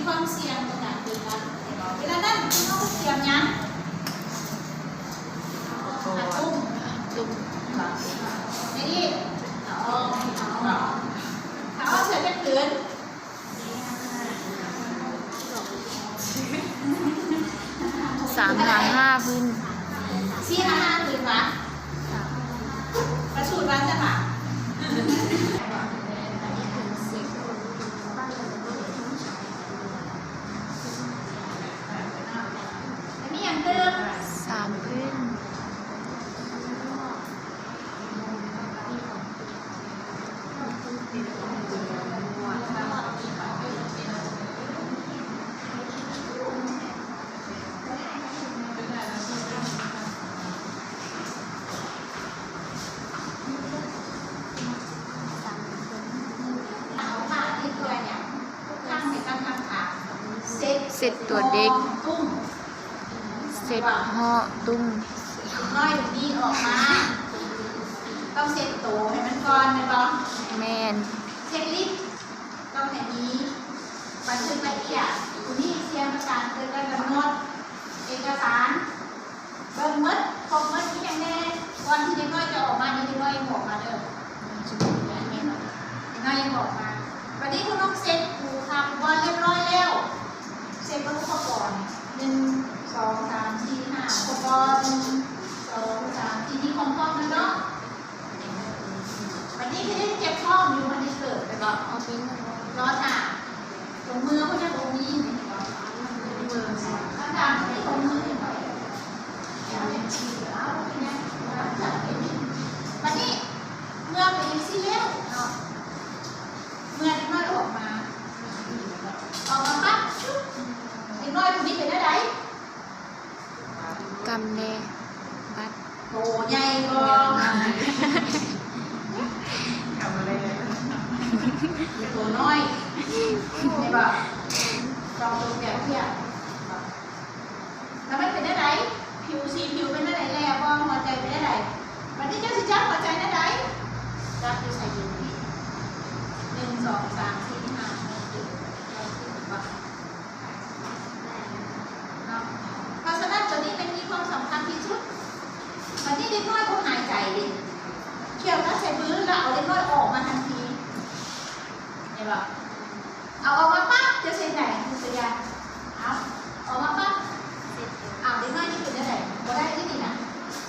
ความเสี่ยงต่อการเกิดรัก เวลานั้นคุณต้องเตรียมยัง ตุ้ม ตุ้ม ไม่รีบ เอา เอา เอาเสร็จเป็นผืน สามหางห้าพื้น สี่หางห้าพื้นวะ ประสูตรวันจะปะ อันนี้ยังเติม สามพื้น เช็ดตัวเด็ก เช็ดห้องตุ้ม น้อยนี้ออกมา ต้องเช็ดตัวให้มันก่อนแม่นบ่ แม่น เช็ดลิฟต์ ต้องให้มีบันทึกละเอียด ผู้นี้เสียประกันเกิดการกำหนด เอกสาร เบิ่งหมด ครบหมด มีหยังแหน่ ก่อนที่เด็กน้อยจะออกมานี่ เด็กน้อยยังบอกมาเด้อ เด็กน้อยยังบอกมา วันนี้คุณต้องเช็ดถูครับ บอลเรียบร้อยแล้ว เช็ดเบิ่งอุปกรณ์ หนึ่ง สอง สาม สี่ ห้า อุปกรณ์ หนึ่ง สอง สาม สี่ นี่ครบถ้วนแล้วเนาะ วันนี้ที่ได้เก็บข้อมูลวันนี้เกิดไปก่อน เอาทิ้ง รอถ่า ถุงมือพวกนี้ผมมี คำถามที่ผมมี วันนี้เมื่อเป็นซีเรียลเนาะ เมื่อเด็กน้อยออกมา ออกมาปั๊บ ชุบ เด็กน้อยคนนี้เป็นอะไร กำแน่ บัด โตใหญ่บ่ โตน้อย เห็นบ่ ลองตัวเปรียบเทียบ แล้วมันเป็นอะไร ผิวสีผิวเป็นอะไร แลบ่ หัวใจเป็นอะไร วันนี้เจ้าสิจับหัวใจนั่นใด จับอยู่ใส่อยู่นี่ หนึ่ง สอง สาม สี่ ห้า หก เจ็ด แปด เก้า สิบ เห็นบ่ เนาะ เพราะฉะนั้นตัวนี้มันมีความสำคัญที่สุด วันนี้เด็กน้อยเขาหายใจดิ เขี่ยวน้ำใส่พื้นแล้วเอาเด็กน้อยออกมาทันที เห็นบ่ เอาออกมาปั๊บจะเซ็นไหนคุณสุริยา เอา ออกมาปั๊บ เอาเด็กน้อยนี่เป็นอะไร บ่ได้ที่นี่นะ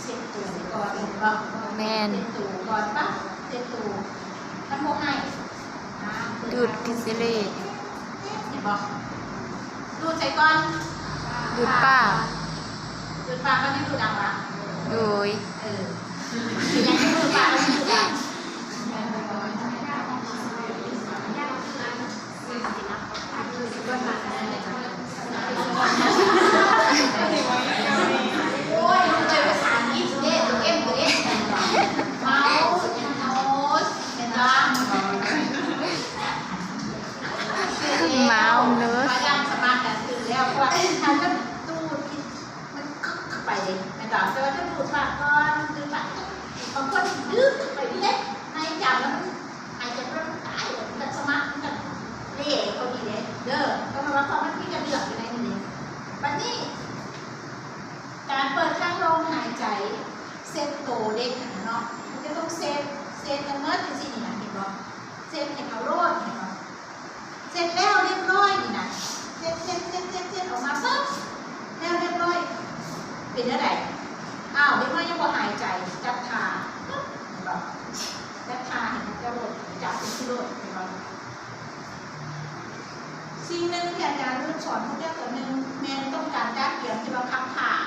เซ็นตัวก่อน เห็นบ่ แม่น เซ็นตัวก่อนปั๊บ เซ็นตัว มันบ่ให้ อ่า ดูดกิเลส เห็นบ่ ดูดใส่ก่อน ดูดปาก ดูดปากก็ไม่ดูดดังวะ โดย เออ เป็นยังไงดูดปากก็ไม่ดูดดัง โอ้ย รู้เลยภาษาอังกฤษเด้อ ตัวเอ็ม ตัวเอ็ม เมาส์ เมาส์ เห็นปะ เมาส์ nurse พยายามสมาธิตื่นแล้ว เพราะว่าถ้าจะดูดผิด มันกึกเข้าไปเลยนะครับ แต่ว่าถ้าดูดปากก่อน ดูดปาก บางคนดึงไปที่เล็ก ในจับแล้วมันหายใจไม่ได้ มันตายเลย มันจะสมาธิ มันจะเละพอดีเลย เด้อ ก็เพราะว่าเขามันมีกระเดื่องอยู่ในนี้เลย บัดนี้ การเปิดทางลมหายใจ เช็ดตัวเด็กนะเนาะ มันจะต้องเช็ด เช็ดกันเมิดจังซี้นี่นะ เห็นบ่ เช็ดให้เขาโลด เห็นบ่ เช็ดแล้วเรียบร้อยนี่นะ เช็ด เช็ด เช็ด เช็ด เช็ดออกมาปุ๊บ แล้วเรียบร้อย เป็นจั่งใด อ้าว เด็กน้อยยังบ่หายใจ จับท่า ปุ๊บ เห็นบ่ จับท่าให้มันจะโลด จับเป็นที่โลด เห็นบ่ สิ่งหนึ่งที่อาจารย์รุ่นสอนพวกเจ้าตัวหนึ่ง แม่นต้องการการเตรียมที่ว่าคำถาม